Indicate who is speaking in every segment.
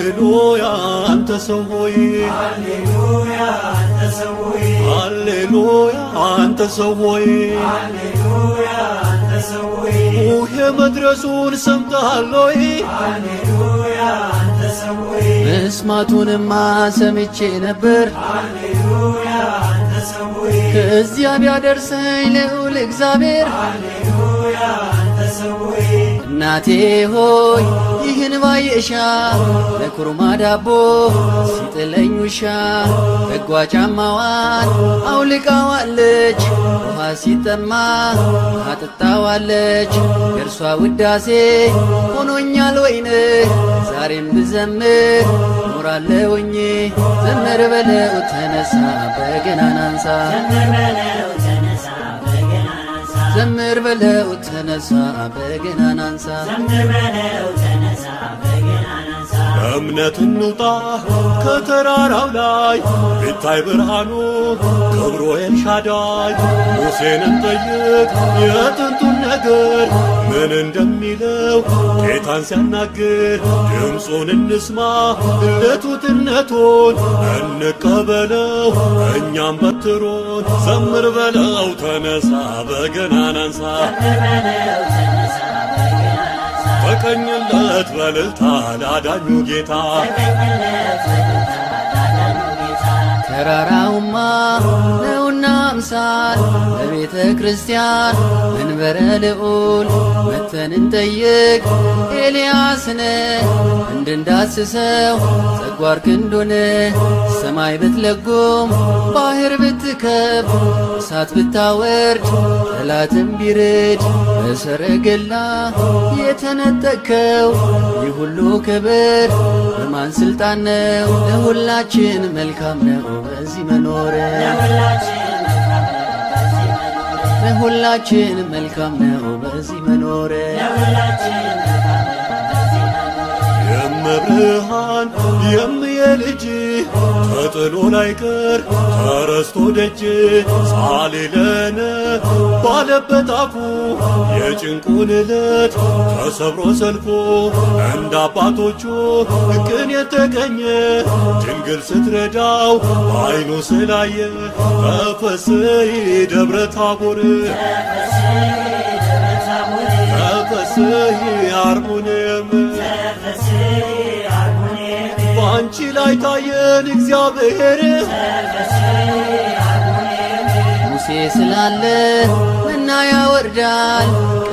Speaker 1: ሃሌሉያ አንተ ሰው ሆይ፣
Speaker 2: ሃሌሉያ አንተ ሰው ሆይ፣
Speaker 1: ሃሌሉያ አንተ ሰው ሆይ፣
Speaker 2: ሃሌሉያ አንተ ሰው ሆይ፣
Speaker 1: ሙሄ መድረሱን ሰምተሃል ሆይ?
Speaker 2: ሃሌሉያ አንተ ሰው ሆይ፣
Speaker 3: መስማቱንማ ሰምቼ ነበር፣
Speaker 2: ሃሌሉያ አንተ ሰው ሆይ፣
Speaker 3: ከዚያ ቢያደርሰኝ ልዑል እግዚአብሔር።
Speaker 2: ሃሌሉያ አንተ ሰው ሆይ፣
Speaker 3: እናቴ ሆይ ይህን ባየሻ፣ ለኩርማ ዳቦ ሲጥለኝ ውሻ፣ በጓ ጫማዋን አውልቃዋለች፣ ውሃ ሲጠማ አጥጣዋለች። የእርሷ ውዳሴ ሆኖኛል ወይን፣ ዛሬም ብዘምር ኖራለሁኝ። ዘምር በለው ተነሳ በገናን አንሳ፣
Speaker 2: ዘምር በለው ተነሳ በገናን አንሳ፣
Speaker 3: ዘምር በለው ተነሳ በገናን አንሳ፣
Speaker 2: ዘምር በለው ተነሳ በገናን አንሳ።
Speaker 1: በእምነት እንውጣ ከተራራው ላይ፣ ቢታይ ብርሃኑ ክብሩ ኤልሻዳይ። ሙሴን እንጠይቅ የጥንቱን ነገር፣ ምን እንደሚለው ጌታን ሲያናግር። ድምፁን እንስማ ልቱትነቱን፣ እንቀበለው እኛም በትሩን። ዘምር በለው ተነሳ በገናን አንሳ፣
Speaker 2: ዘምር በለው ተነሳ በገናን አንሳ፣
Speaker 1: ተቀኝለት በልልታ ላዳኙ ጌታ።
Speaker 2: ተቀኝለት በልልታ ላዳኙ ጌታ።
Speaker 3: ተራራውማ ነውና አምሳል በቤተ ክርስቲያን መንበረ ልዑል፣ መተን እንጠይቅ ኤልያስን፣ እንድንዳስሰው ጸጓር ክንዱን። ሰማይ ብትለጉም ባህር ብትከብ፣ እሳት ብታወርድ ጠላትም ቢርድ፣ በሰረገላ የተነጠቅከው ይህ ሁሉ ክብር በማን ስልጣን ነው? ለሁላችን መልካም ነው በዚህ መኖር፣
Speaker 2: ለሁላችን መልካም ነው በዚህ መኖር፣
Speaker 3: ለሁላችን መልካም ነው በዚህ መኖር።
Speaker 2: ለሁላችን መልካም ነው በዚህ መኖር።
Speaker 1: የመብርሃን የምየልጅ ተጥሎ ላይቀር ተረስቶ ደጅ፣ ሳሊለነ ባለበት አፉ የጭንቁን ዕለት ተሰብሮ ሰልፎ፣ እንደ አባቶቹ ቅን የተገኘ ድንግል ስትረዳው በዓይኑ ስላየ። ተፈስሒ ደብረ ታቦር፣
Speaker 2: ተፈስሒ ደብረ ታቦር፣
Speaker 1: ተፈስሒ አርሙንየም፣
Speaker 2: ተፈስሒ አርሙንየም፣
Speaker 1: በአንቺ ላይ ታየን እግዚአብሔር።
Speaker 2: ተፈስሒ አርሙንየም።
Speaker 3: ሙሴ ስላለ መና ያወርዳል፣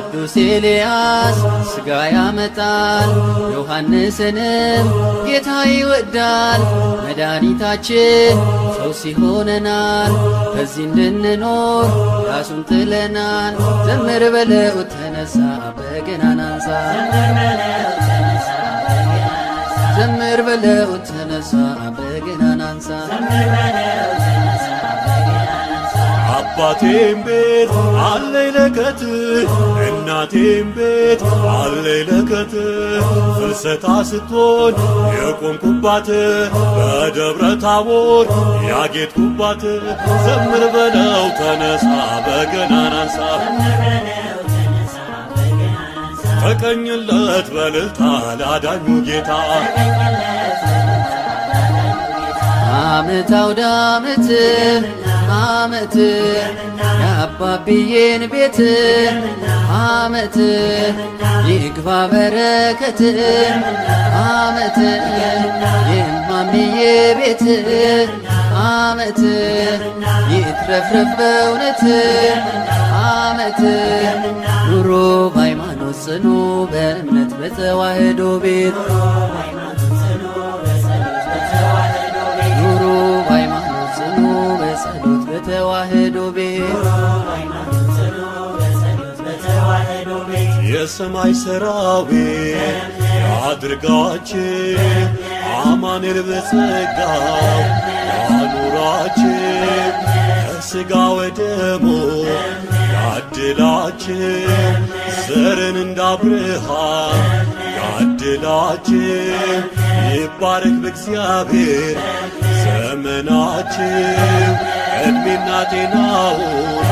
Speaker 3: ቅዱስ ኤልያስ ሥጋ ያመጣል፣ ዮሐንስንም ጌታ ይወዳል። መድኃኒታችን ፈውስ ይሆነናል፣ በዚህ እንድንኖር ራሱን ጥለናል። ዘምር በለው ተነሳ በገናን አንሳ፣
Speaker 2: ዘምር በለው ተነሳ በገናን አንሳ፣
Speaker 3: ዘምር በለው ተነሳ በገናን አንሳ።
Speaker 2: ዘምር በለው ተነሳ በገናን አንሳ።
Speaker 1: አባቴም ቤት አለኝ ለከት፣ እናቴም ቤት አለኝ ለከት፣ ፍልሰታ ስትሆን የቆምኩባት በደብረ ታቦር ያጌጥኩባት። ዘምር በለው ተነሳ በገናን አንሳ፣
Speaker 2: ዘምር በለው ተነሳ በገናን አንሳ፣
Speaker 1: ተቀኝለት በልልታ ላዳኙ ጌታ።
Speaker 2: ተቀኝለት በልልታ ላዳኙ ጌታ።
Speaker 3: ዓመት አውደ ዓመት ዓመት የአባብዬን ቤት፣ ዓመት ይግባ በረከት፣ ዓመት የማምዬ ቤት፣ ዓመት ይትረፍረፍ በእውነት፣ ዓመት ኑሮ በሃይማኖት ጽኑ በእምነት በተዋህዶ ቤት፣
Speaker 2: ሃይማኖት ጽኑ በጸሎት በተዋህዶ ቤት፣
Speaker 3: ኑሮ በሃይማኖት ጽኑ በጸሎት በተዋህዶ ቤት።
Speaker 2: ሃይማኖት ጽኑ በጸሎት በተዋህዶ ቤት።
Speaker 1: የሰማይ ሰራዊት ያድርጋችሁ፣ አማኑኤል በጸጋው ያኑራችሁ፣ ከሥጋ ወደሙ ያድላችሁ፣ ዘርን እንደ አብርሃም ያድላችሁ። ይባረክ በእግዚአብሔር ዘመናችሁ፣ ዕድሜና ጤናውን